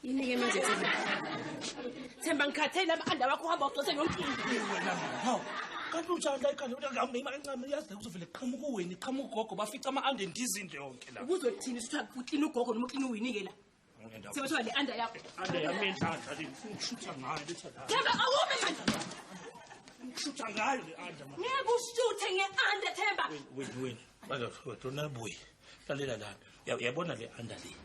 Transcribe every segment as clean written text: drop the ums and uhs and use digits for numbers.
Yini-ke manje Themba? Themba ngikhathele ama-anda wakho uhamba ugcose yonke into. Wena hawu. Kanti unjani la ekhanda ngihamba kancane yazi kuzovele qhamuka uwena qhamuka ugogo bafica ama-anda endizini yonke la. Ubuzothini sithiwa uklina ugogo noma uklina uwini-ke la? Themba kuthiwa le anda yakho. Anda yami enhlanhla le ngifuna ukushutha ngayo letha la. Themba awume manje. Ngishutha ngayo le anda manje. Ngeke ushuthe nge-anda Themba. Wena wena. Bazothi nabuye. Lalela lana. Uyabona le anda le.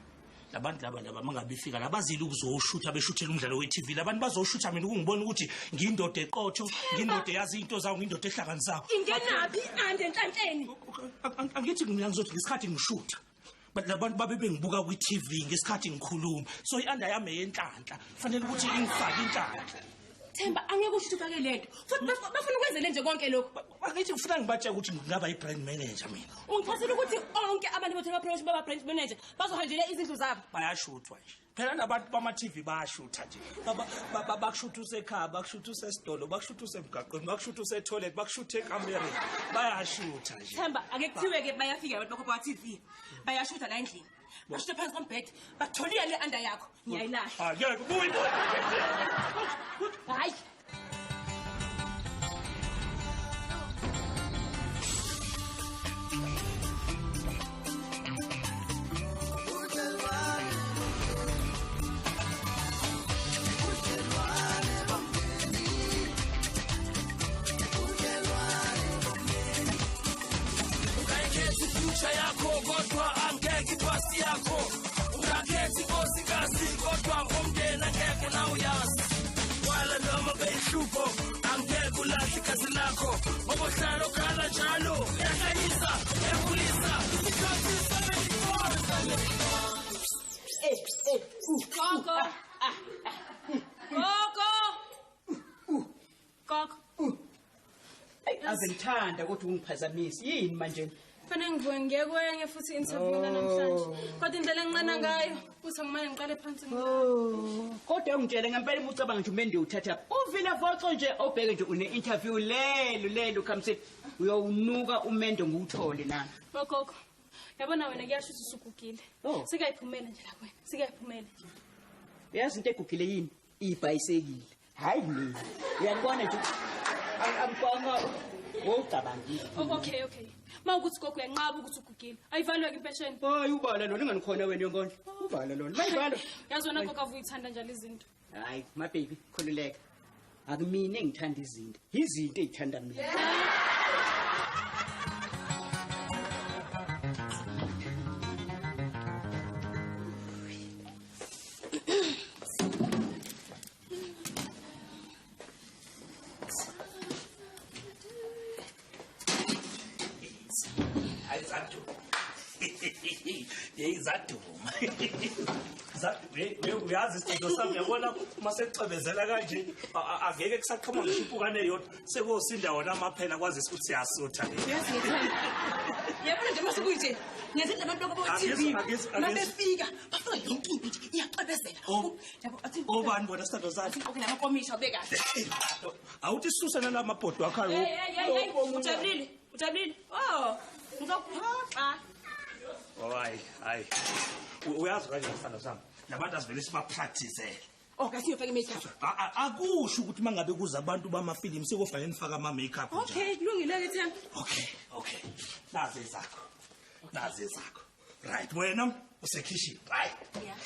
Labantu laba laba mangabifika labazile ukuzoshutha beshuthela umdlalo we-TV. Labantu bazoshutha mina ukungibona ukuthi ngiyindoda eqotho, ngiyindoda eyazi into zawo, ngiyindoda ehlanganisayo. Ingenaphi i-anda enhlanhleni? Angithi mina ngizothi ngesikhathi ngishutha. But labantu babe bengibuka kwi-TV ngesikhathi ngikhuluma. So i-anda yami eyenhlanhla. Fanele ukuthi ingifake inhlanhla. Themba angeke usho ufake lento. Futhi bafuna ukwenzele nje konke lokho. Angithi ngifuna ngibatshele ukuthi ngingaba i-brand manager mina. Ungichazela ukuthi onke abantu bethu ba-promotion baba brand manager bazohanjela izindlu zabo. Bayashuthwa nje. Phela nabantu bama-TV bayashutha nje. Bakushutha usekhaya, bakushutha usesitolo, bakushutha usemgaqweni, bakushutha usetoilet, bakushutha ekamereni. Bayashutha nje. Themba ake kuthiwe ke bayafika abantu bakho kwa-TV. Bayashutha la endlini. Bashutha phansi kombhede, batholile le anda yakho. Ngiyayilahla. Angeke buyi. Hayi. Ungakhethi future yakho kodwa angeke ipasi yakho. Ungakhethi inkosikazi kodwa ngomndeni angeke nawe uyazi. Wala noma beyihlupho angeke ulahle igazi lakho. Ngoba uhlala ukhala njalo uyahlanyisa uyakhulisa. Isikhathi 74. Gogo. Gogo. Gogo. Ave ngithanda kodwa ungiphazamisi. Yini manje? Fanele ngivuke ngiye kwenye futhi interview namhlanje. Kodwa indlela enginqena ngayo uthi ngimane ngiqale phansi. Oh, kodwa ungitshele ngempela ucabanga nje umende uthatha. Uvila voxo nje obheke nje une interview lelo khamse uyowunuka umende nguthole nana. Gogo. Yabona wena kuyasho ukuthi usugugile. Sikayiphumela nje la kuwena. Sikayiphumela. Uyazi into egugile yini? Ibhayisekile. Hayi mina. Uyabona nje angibonga wocabangile. Okay okay. Mawukuthi gogo uyanqaba ukuthi ugugile. Ayivalwe ke impesheni. Hayi ubala lona inganikhona wena yonkondlo. Ubala lona. Mayivalo. Yazi wena gogo avuyithanda njalo izinto. Hayi my baby khululeka. Akumina engithanda izinto. Izinto ezithanda mina. Zaduma. Uyazi isitho sami yabona uma sekucebezela kanje angeke kusaqhama ngisho impukane eyodwa sekuyosinda wona amaphela kwazise ukuthi siyasutha ke. Uyazi ngithanda. Yabona nje mase kuyinje ngezinto abantu bako TV. Mabefika bafika yonke into nje iyacebezela. Yabo athi obani bona sithando sakhe. Okay namakomisha ubeka. Awuthi sisuse nalamabhodo akho. Hey ujabulile. Ujabulile. Oh, ngizokuphoxa. Hayi, hayi. Uyazi kanje sithando sami. Labantu asivele sibapractice. Oh, kasi uyofaka i-makeup. Akusho ukuthi mangabe kuza abantu bamafilimu sekufanele nifake ama-makeup nje. Okay, kulungile ke Themba. Okay, okay. Nazi ezakho. Nazi ezakho. Right, wena usekhishini, right? Yeah.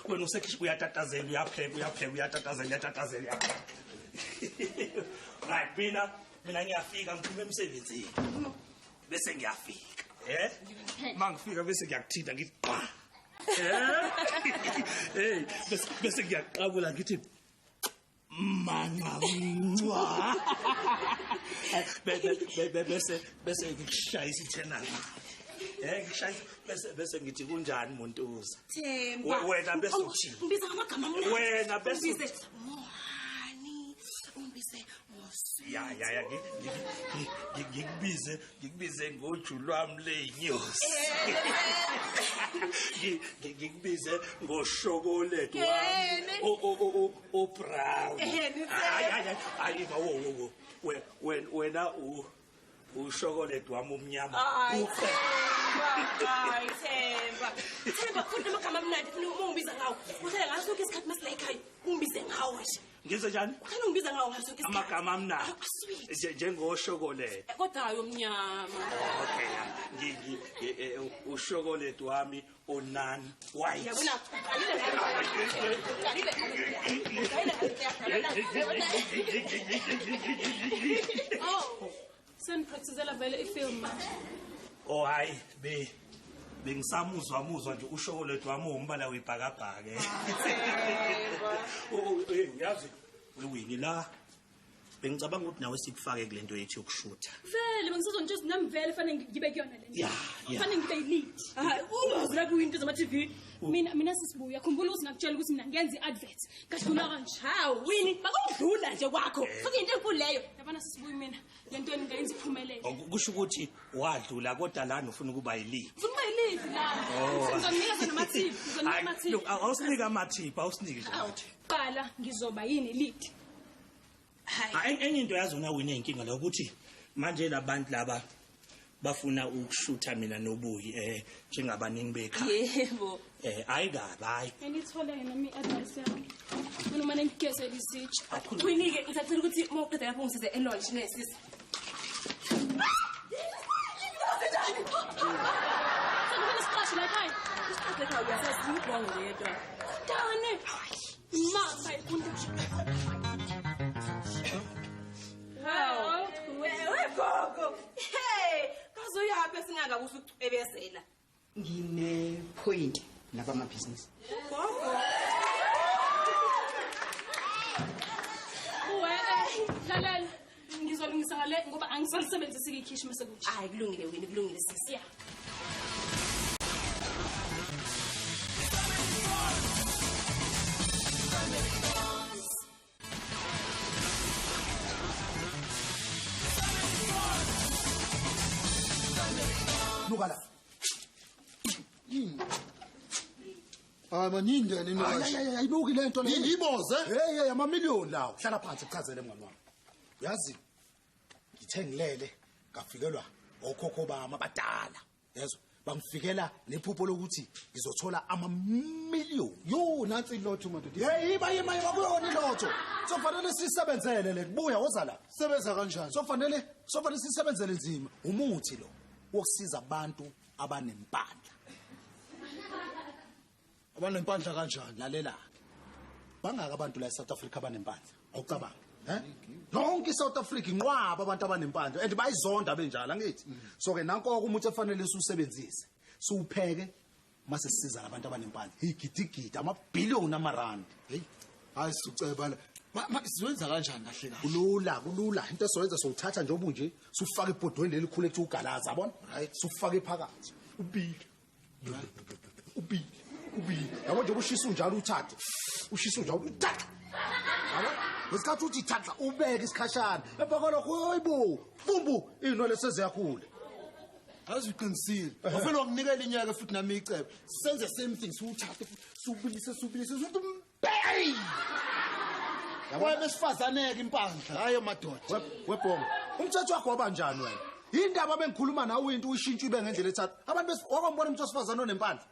Wena usekhishini uyatatazela, uyapheka, uyapheka, uyatatazela, uyatatazela, uyapheka. Right, mina ngiyafika ngiphuma emsebenzini. Bese ngiyafika. Mangifika bese ngiyakuthinta ngithi qa. Hey, bese ngiyaqabula ngithi manqamncwa. Bese ngikushayisa ithena. Ngikushayisa bese ngithi kunjani Muntuza? Themba. Wena bese uthi. Ngibiza ngamagama amnandi. Wena bese ungibize Mohani, ungibize Mosi. Ya ngikubize ngoju lwami leyinyosi. Ngikubize ngoshokolate wami. O brown. Hayi hayi wo wena u Ushokoledi wami omnyama. Hayi Themba, Themba. Themba futhi amagama amnandi funa ungibiza ngawo. Uhlale ngaso sonke isikhathi masila ekhaya ungibize ngawo nje. Ngizwe njani? Uhlale ungibiza ngawo ngaso sonke isikhathi. Amagama amnandi. Sweet. Njengoshokoledi. Kodwa hayi omnyama. Okay. Ngi ushokoledi wami onan white. Yabona, qalile. Oh. Senipracticela vele ifilm manje. Oh hayi bengisamuzwa muzwa nje ushokoledi wami umbala webhakabhaka. Uyazi wewini la bengicabanga ukuthi nawe sikufake kule nto yethu yokushutha. Vele bengisazontsho nami vele fanele ngibe kuyona le nto. Fanele ngibe lead. Hayi ungazi la kuyinto zama TV. Mina sisibuya khumbula ukuthi ngakutshela ukuthi mina ngenza iadvert. Kadlula kanje. Hawu wini bakudlula nje kwakho. Sokuyinto enkulu leyo. Yabona sisibuya mina le nto engingayenza iphumelele. Kusho ukuthi wadlula kodwa lana ufuna ukuba yilead. Ufuna ukuba yilead la. Ngizokunikeza nama-tip, ngizokunika ama-tip. Look, awusinike ama-tip, awusinike nje ama-tip. Qala ngizoba yini lead. Enye into yazona wina inkinga la ukuthi manje labantu laba bafuna ukushutha mina nobuyi njengabaningi bekhaya. Yebo. Hayi kabi hayi. Enithole nami i-advice yami. Mina manje ngigezela izitsha. Winike ngisacela ukuthi uma uqeda lapho ungisize e-lounge nesisi. Sekuvele siqashe la ekhaya. Isiqashe ekhaya uyasazi ubongo yedwa. Dane. Ma bayikuntu. Gogo. Hey, kazoyaphi singaka kusucwebezela. Ngine point nabamabhizinisi. Gogo. Uwe, lalela. Ngizolungisa ngale ngoba angisalisebenzisi ikhishi mase kuthi. Hayi kulungile wena, kulungile sisi. Yeah. Nuka la. Yini? Hayi man yini lena into kanje? Hayi ayibuki lento le. Iboze? Hey hey amamiliyoni lawo. Hlala phansi kuchazele mngani wami. Yazi ngithe ngilele ngafikelwa okhokho bami abadala. Yezwa bangifikela nephupho lokuthi ngizothola amamiliyoni. Yo nansi ilotho madoda. Hey iba yima kuyona ilotho. Sofanele sisebenzele le kubuya woza la. Sebenza kanjani? Sofanele sisebenzele nzima. Umuthi lo wokusiza abantu abanempandla. Abanempandla kanjani? Lalela. Bangaka abantu la eSouth Africa abanempandla. Awucabanga, eh? Yonke iSouth Africa inqwaba abantu abanempandla and bayizonda benjalo angithi. So ke nanko umuthi efanele siwusebenzise. Siwupheke mase sisiza abantu abanempandla. Igidigidi amabhiliyoni amarand. Hey, hayi siceba la. Ma siwenza kanjani kahle kahle? Kulula, kulula. Into esoyenza sowuthatha nje obunje, sufake ebhodweni leli khulu ethi ugalaza, yabona? Right. Sufake phakathi. Ubili. Ubili. Ubili. Yabo nje ushisa unjalo uthathe. Ushisa unjalo uthatha. Yabo? Ngesikhathi uthi thatha ubeke isikhashana. Emva kwalokho hayibo, bumbu inwele seziyakhula. Yazi uqinisile. Ufuna ukunikela inyaka futhi nami icebo. Senze same thing siwuthathe futhi siwubilise siwubilise sithi mbey. Yabo besifazaneke impandla hayi madoda. Webhongo. Umthetho wakho wabanjani wena? Indaba bengikhuluma nawe into uyishintsha ibe ngendlela ethatha. Abantu wakwambona umuntu osifazana onempandla.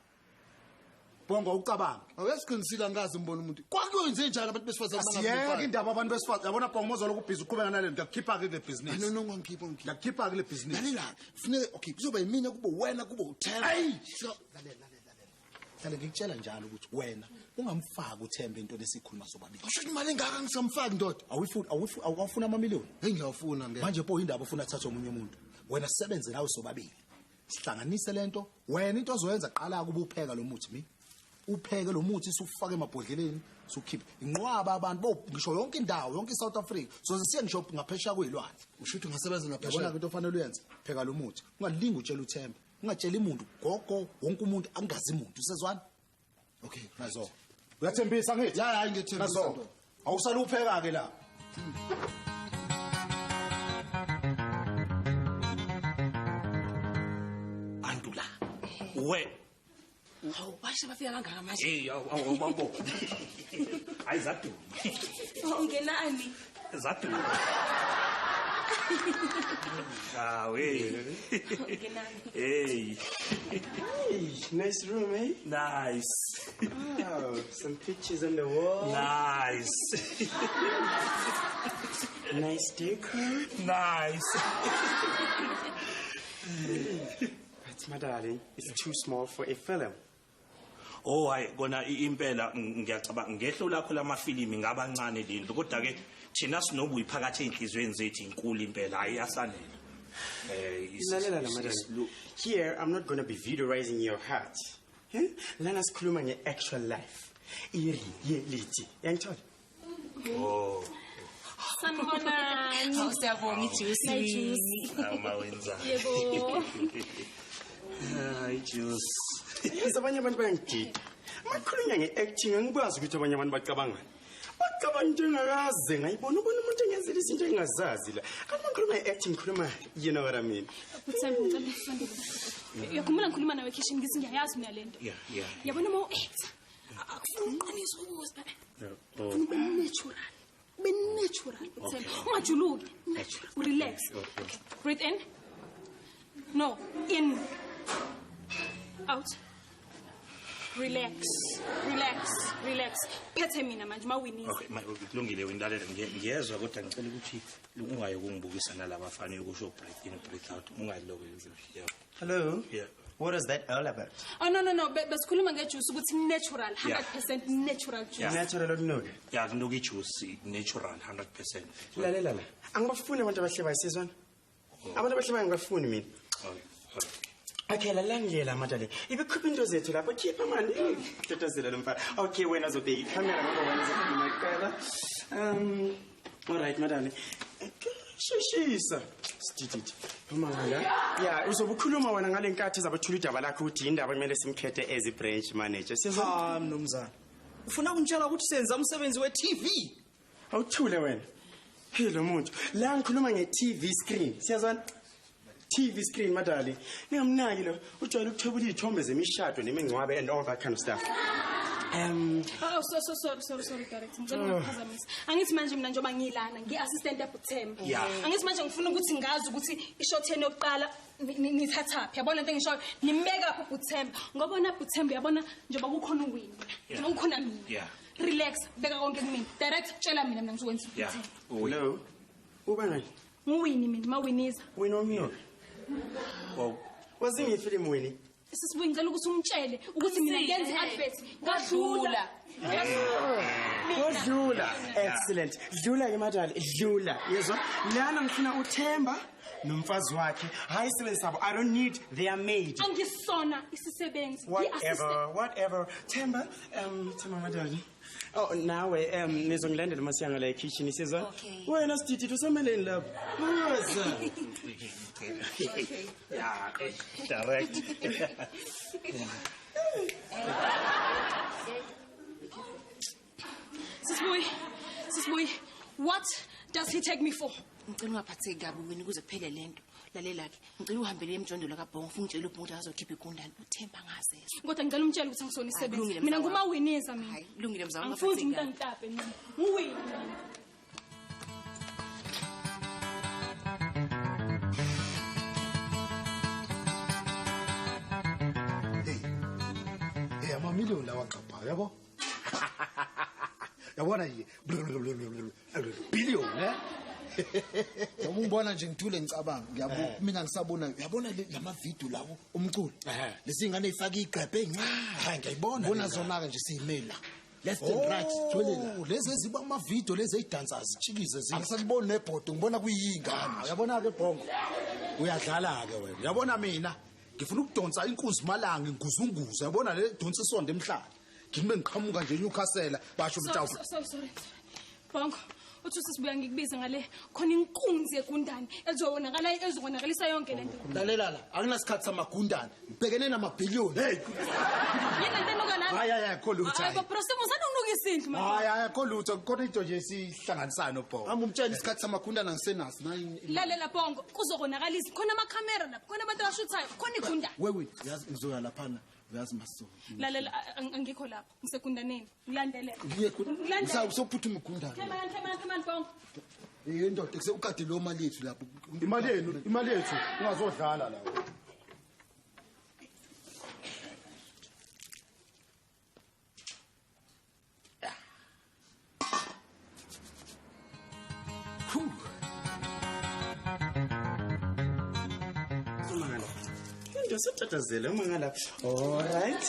Bongo ucabanga. Awesiqinisile angazi ngibona umuntu. Kwakuyenze njani abantu besifazana bangabi. Siyeke indaba abantu besifazana. Yabona Bongo mozolo kubhizi uqhubeka nale nto ngiyakukhipha ke kule business. No no ngikhipha ngikhipha. Ngiyakukhipha kule business. Lalela, kufuneka okay kuzoba yimina kube wena kube uThemba. Hayi. Lalela. Hlale ngikutshela njalo ukuthi wena ungamfaki uThemba into lesikhuluma sobabili. Usho imali engaka ngisamfaki ndoda. Awuyifuni awufuna amamiliyoni. Hey ngiyawufuna ngeke. Manje po indaba ufuna athathe omunye umuntu. Wena sebenze nawe sobabili. Sihlanganise lento. Wena into ozoyenza qala kuba upheka lo muthi mi. Upheke lo muthi sufake emabhodleleni sukhiphe. Inqwaba abantu bo ngisho yonke indawo yonke iSouth Africa. So siye ngisho ngaphesheya kwezilwandle. Usho ukuthi ungasebenza ngaphesheya. Yabona into ofanele uyenze. Pheka lo muthi. Ungalingi utshela uThemba. Ungatsheli umuntu gogo wonke umuntu angazi umuntu usezwana. Okay, nazo. Uyathembisa ngithi? Ya hayi ngiyethembisa. Nazo. Awusale upheka ke la. Antu la. We. Hawu bashe bafika kangaka manje. Hey awubabo. Hayi zaduma. Ungenani? Zaduma. Ah, hey. Hey. Hey, nice room, eh? Nice. Wow, some pictures on the wall. Nice. Nice decor. Nice. But my darling, it's too small for a film. Oh, hayi kona impela ngiyacabanga ngehlo lakho lamafilimi ngabancane lendlu kodwa ke thina sinobuyi phakathi enhlizweni zethu inkulu impela hayi asanele. Lalela madam. Here I'm not going to be videoizing your heart. Eh? Lana sikhuluma nge-actual life. I-reality. Yangithola? Oh. Sanibonani. Hawu siyabonga ijuice. Awumawenza. Yebo. Ah, ijuice. Yazi abanye abantu bayangidida. Makhulunywa nge-acting angikwazi ukuthi abanye abantu bacabangani. Bacabanga into engakaze ngayibona ubona umuntu engenzela izinto engingazazi la. Kanti makhuluma nge-acting ngikhuluma you know what I mean. Uthemba ngicela usondele. Uyakhumbula ngikhuluma nawe ekhishini ngithi ngiyayazi mina lento. Yeah, yeah. Yabona uma u-actor akufuni uqinise ukuzwa. Ufuna ube natural. Ube natural uthemba. Ungajuluki. Natural. Relax. Okay. Breathe in. No, in. Out. Relax, relax, relax. Phethe mina manje mawinisa. Okay, kulungile windalela ngiyezwa kodwa ngicela ukuthi ungaye ukungibukisa nalabafana ukusho breathe in breathe out ungayiloko. Yeah. Hello. Yeah. What is that all about? Oh no no no, besikhuluma ngejuice ukuthi natural, 100% natural juice. Yeah. Natural okunuka. Yeah, kunuka ijuice natural 100%. Lalela la. Angibafuni abantu abahlebayo sizwana. Abantu abahlebayo ngibafuni mina. Okay. Okay, lalangela madale. Ibikhupha into zethu lapho khipha mani. Tatazela lo mfana. Okay, wena uzobheka ikhamera ngoba wena uzokhuluma kuqala. All right madale. Sheshisa. Sidididi. Phuma ngala. Yeah, uzobukhuluma wena ngale nkathi zabathula idaba lakho ukuthi indaba kumele simkhethe as branch manager. Sizwa? Ha, mnumzana. Ufuna ukungitshela ukuthi senza umsebenzi we-TV? Awuthule wena. Hey lo muntu, la ngikhuluma nge-TV screen. Siyazwana? TV screen madali. Ningamnaki lo ujwayele ukuthwebula izithombe zemishado nemingcwabe and all that kind of stuff. Oh sorry director. Ngicela ukuphazamisa. Angithi manje mina njengoba ngilana ngi-assistant yaButhemba. Angithi manje ngifuna ukuthi ngazi ukuthi ishot yenu yokuqala nithathaphi. Yabona into engishoyo nimbeka phi uButhemba. Ngoba na Buthemba yabona njengoba kukhona uWinnie. Njengoba kukhona mina. Relax, beka konke kumina. Direct tshela mina mina ngizokwenza uButhemba. Hello. Ubani? Nguwinnie mina, mawinisa. Wena omnyama. Wow. Wazingi film Winnie? Sisibuye ngicela ukuthi umtshele ukuthi mina ngenza i-advert ngadlula. Ngadlula. Excellent. Dlula ke madala, dlula. Yezwa? Lana ngifuna uThemba nomfazi wakhe. Hayi isebenzi sabo. I don't need their maid. Angisona isisebenzi. Whatever, whatever. Themba, Themba madala. Oh, nawe nizongilandela masiyanga la ekitchen sizwa. Wena sididi usemeleni lapho. Buza. Yeah, direct. Sisibuyi, what does he take me for? Ngicela ungaphatheki kabi wena ukuze kuphele lento. Lalela ke, ngicela uhambele emjondolo kaBhongo ufuna ungitshele ubhongo ukuthi azokhipha igundane. uThemba ngazezwa. Kodwa ngicela umtshele ukuthi angisona isisebenzi. Mina ngumawinisa mina. Hayi, kulungile mzala ungaphatheki. Angifuni umuntu angitape mina. Nguwini. Hey, amamiliyoni lawa aqaphayo yabo? Yabona nje billion eh? Noma ungibona nje ngithule ngicabanga ngiyabuka mina ngisabona uyabona lama video lawo umculo lesingane ifaka igqebhe encane ngiyayibona bona zona ke nje siyimela left and right gcwele la lezi eziba ama video lezi ezidansa zichikize zi angisakuboni nebhodo ngibona kuyingane uyabona ke Bhongo uyadlala ke wena uyabona mina ngifuna ukudonsa inkunzi malanga inguzunguza uyabona le donsa isonto emhlaba ngime ngiqhamuka nje eNewcastle basho umtawufu Sorry Bhongo uthi sisibuya ngikubiza ngale khona inkunzi yegundane ezowonakala ezokonakalisa yonke lento. Lalela la akunasikhathi samagundane ngibhekene namabhiliyoni. Hey yini lento enuka lana? Hayi hayi akho lutho. Hayi bro usana unuka isindlu manje. Hayi hayi akho lutho khona into nje sihlanganisana Bhongo. Hamba umtshela isikhathi samagundane angisenaso nayi. Lalela Bhongo kuzokonakalisa khona amakhamera lapha khona abantu abashuthayo khona igundane. Wewe yazi ngizoya laphana uyazi maso. Lalela angikho lapho ngisegundaneni ngilandelela. Ngiye usophuthuma igundane. Come on Bhongo. Indoda kusukade lo mali yethu lapho Imali yenu, imali yethu ungazodlala la. Ndosotatazela mangala. All right.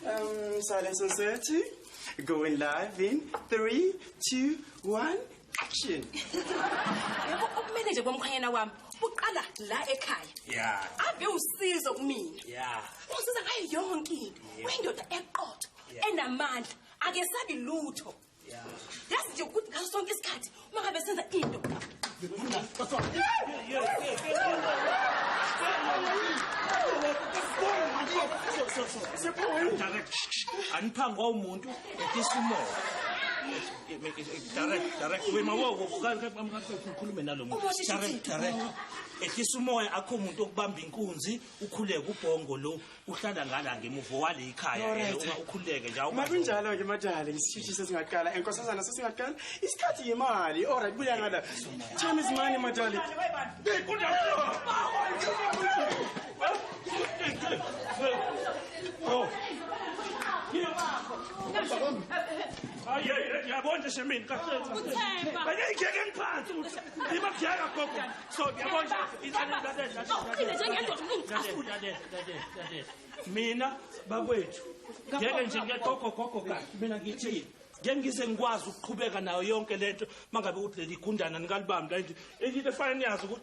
Yeah. Silence on set. Going live in 3, 2, 1, action. Yabo ukumeneja komkhwanyana wami uqala la ekhaya. Yeah. Ave usizo kumina. Yeah. Ungisiza ngayo yonke into. Uyindoda eqotho, enamandla, akesabi lutho. Yeah. Yazi nje ukuthi ngaso sonke isikhathi uma ngabe senza into. Direct. Aniphangi umuntu ehlisa umoya. Direct. Wema wo ngikhulume nalo muntu. Direct. Ehlisa umoya akho umuntu okubamba inkunzi ukhuleke ubhongo lo uhlala ngala ngemuva wale ikhaya ukhuleke nje. Makunjalo ke madala isishishise singaqala enkosazana sesingaqala isikhathi yimali. All right buya ngala. Time is money madala. Oh. Ay yabona nje mina kahle. Ngeke ngiphansi ukuthi imakuyaka gogo. So yabona mina bakwethu. Ngeke nje ngiyagogo gogo kahle mina ngithi ngeke ngize ngikwazi ukuqhubeka nayo yonke lento mangabe ukuthi leli gundana nikalibambi la into efana niyazi ukuthi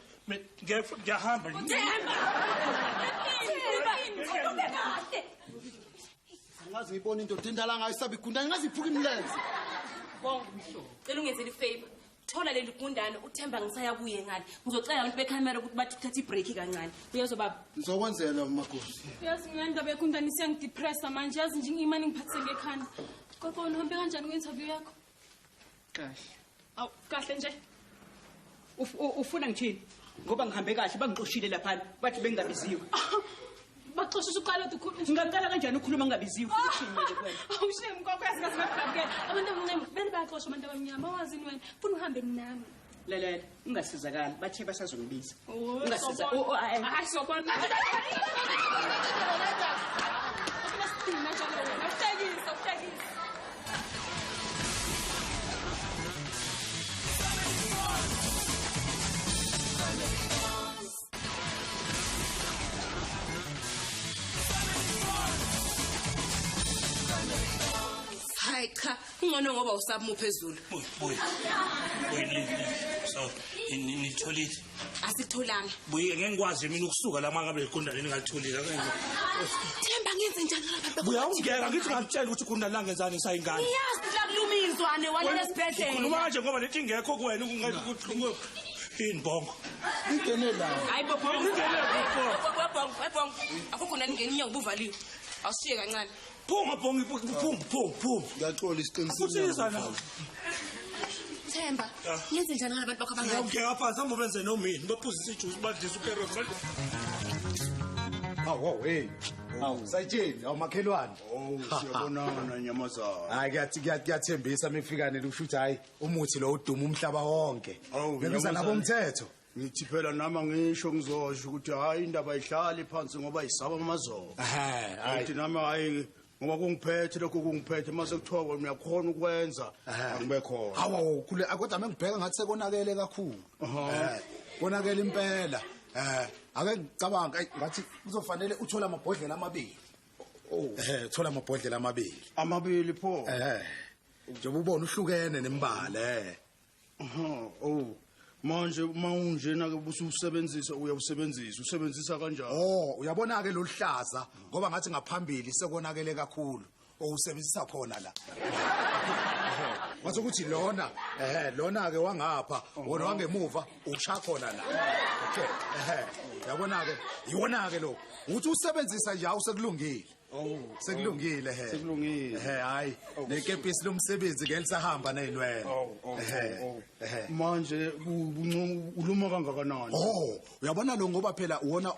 ngiyahamba nje. Ngazi ngibona indoda indala ngayo isabi igundane ngazi iphuka imilenze. Bonke mhlobo. Cela ungenzele ifavor. Thola leli gundane uThemba ngisaya kuye ngale. Ngizocela abantu bekhamera ukuthi bathi uthathe ibreak kancane. Uyezwa baba? Ngizokwenzela magosi. Yazi mina indaba yegundane iyangidepressa manje. Yazi nje imali ngiphathise ngekhanda. Gogo wena uhambe kanjani kwi-interview yakho? Kahle. Awu kahle nje. Ufuna ngithini? Ngoba ngihambe kahle bangixoshile lapha bathi bengabiziwe. Baxoshisa uqala ukhuluma. Ngingaqala kanjani ukukhuluma ngingabiziwe? Uthini nje kuwena? Awushem gogo yazi ngazi bakuqabukela. Abantu abamnyama vele bayaxoshwa abantu abamnyama. Awazini wena. Funa uhambe nami. Lalela, ungasizakali bathe basazongibiza. Ungasiza. Hayi sobona. Uhlekisa, uhlekisa. Hayi cha, ungcono ngoba usabu phezulu. Buyi. So, nitholile. Asitholanga. Buyi ngeke ngikwazi mina ukusuka la mangabe igundane ningalitholile. Themba ngenze njani lapha? Buya ungeke ngithi ngakutshela ukuthi igundane langenzani isayingane. Ngiyazi lakuluma inzwane walele esibhedlela. Ukhuluma kanje ngoba lethi ingekho kuwena ungathi yini bongo. Ingene la. Hayi bo bongo. Bongo, bongo. Akukho nani ngene inyango buvaliwe. Awushiye kancane. Phuma bongo, phuma, phuma, phuma. Ngiyaxola isiqiniseko. Themba, ngenze njani ngabantu bakho abangaka? Ngiyakubheka phansi hamba benze nomini, baphuzise ijuice badlise ucarrot. Hawu hey. Hawu sayitsheni, awumakhelwane. Oh siyabonana nyamazana. Hayi kuyathembisa mifikane lusho ukuthi hayi umuthi lo uduma umhlaba wonke. Bekuza nabo umthetho. Ngithi phela nami ngisho ngizosho ukuthi hayi indaba ihlali phansi ngoba isaba amazolo. Hayi. Ngithi nami hayi ngoba kungiphethe lokho kungiphethe mase kuthiwa wena uyakhona ukwenza angibe khona. Hawu khule kodwa mengibheka ngathi sekonakele kakhulu. Konakele impela. Ake ngicabanga ngathi kuzofanele uthole amabhodlela amabili. Thola amabhodlela amabili. Amabili pho. Njengoba ubona uhlukene nembala Oh. Manje mawunjena ke ususebenzisa uyawusebenzisa usebenzisa kanjani? Oh uyabona ke loluhlaza ngoba ngathi ngaphambili sekonakele kakhulu owusebenzisa khona la. Wathi ukuthi lona lona ke wangapha wona wangemuva usha khona la. Okay uyabona ke iwona ke lo uthi usebenzisa nje awusekulungile. Oh sekulungile sekulungile hayi nekepisi lomsebenzi ngeke lisahamba nezinwele. Manje uluma kangakanani? Oh uyabona lo ngoba phela uwona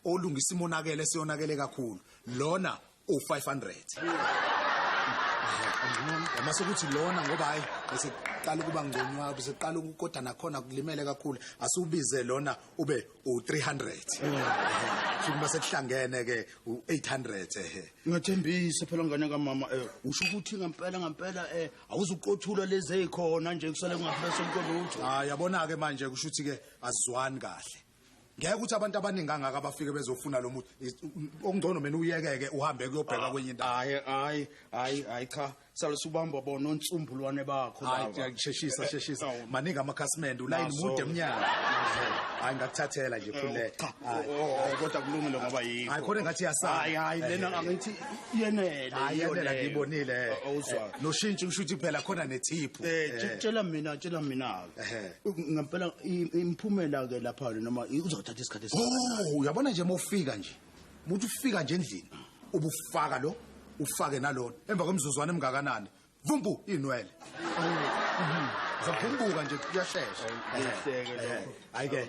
olungisa imonakele siyonakele kakhulu lona u500. Mase kuthi lona ngoba hayi bese qala ukuba ngconywa bese qala ukukoda nakhona kulimele kakhulu asubize lona ube u300. Futhi bese kuhlangene ke u800 Ngathembisa phela ngane kamama usho ukuthi ngempela ngempela awuzuqothula lezi ezikhona nje kusale kungafesa umqondo. Hayi yabona ke manje kusho ukuthi ke azwani kahle. Ngeke ukuthi abantu abaningi kangaka abafike bezofuna lo muntu okungcono mina uyekeke uhambe kuyobheka kwenye indawo. Hayi hayi hayi hayi cha sale subamba bona onsumbulwane bakho laba. Hayi sheshisa sheshisa maningi amakhasimende ulayini mude emnyango. Hayi ngakuthathela nje khuleka. Kodwa kulungile ngoba yikho. Hayi khona ngathi iyasala. Hayi hayi lena angithi yenele. Hayi yenele ngiyibonile. Noshintsho usho ukuthi phela khona nethiphu. Tshela mina ngempela imphumela ke lapha noma uzothatha isikhathi esikhulu. Oh uyabona nje mawufika nje. Umuntu ufika nje endlini ubufaka lo ufake nalona emva kwemizuzwana emngakanani vumbu inwele. Zaphumbuka nje kuyashesha. Hayi ke.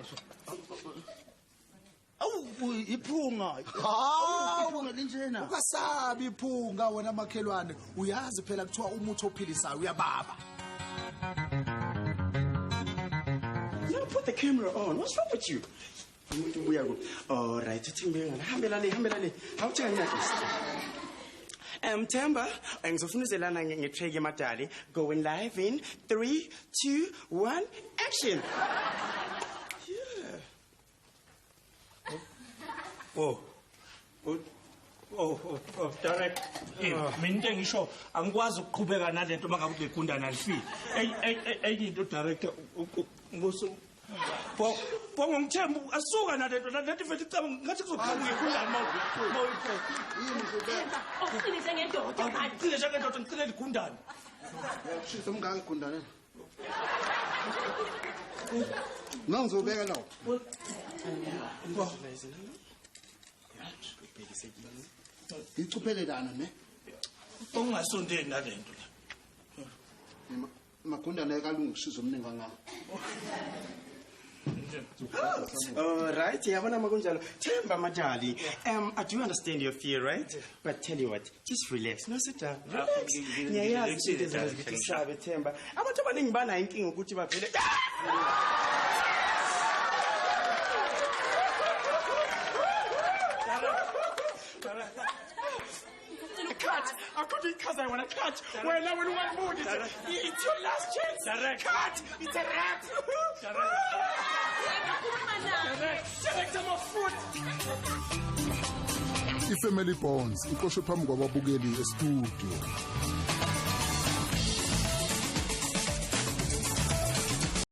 Awu iphunga. Hawu iphunga linjena. Ungasabi iphunga wena makhelwane uyazi phela kuthiwa umuthi ophilisayo uyababa. No, put the camera on. What's wrong with you? Umuntu ubuya ku. All right, uthi hambela le hambela le. Awuthani na? Themba, ngizofuna uzelana nge-track yemadali. Going live in 3, 2, 1, action. Yeah. Oh. Oh, direct. Mina into engisho angikwazi ukuqhubeka nalento mangabe ulegundana alifiki. Enye into director ubuso Bongo ngithemba asuka nalento lento vele icabanga ngathi kuzoqhamuka igundane mawuyiphethe. Yini Themba, uqinise ngendoda manje. Qinise ngendoda ngiqinele igundane. Uyakushisa umngaka igundane. Ngizobeka lawo. Ichuphelelana ne? Ungasondeli nalento la. Magundane akalungisizo omningi kangaka. All right, yabona makunjalo. Themba madali. I do understand your fear, right? But tell you what, just relax. No, sit down. Relax. Ngiyayazi into ezizokusabe Themba. Abantu abaningi banayo inkinga ukuthi bavele. Cut! I couldn't because I want to cut. Well, I will want more. It's your last chance. Direct. Cut! It's a wrap. Direct. Direct on my foot. I-Family Bonds iqoshwe phambi kwababukeli e-studio.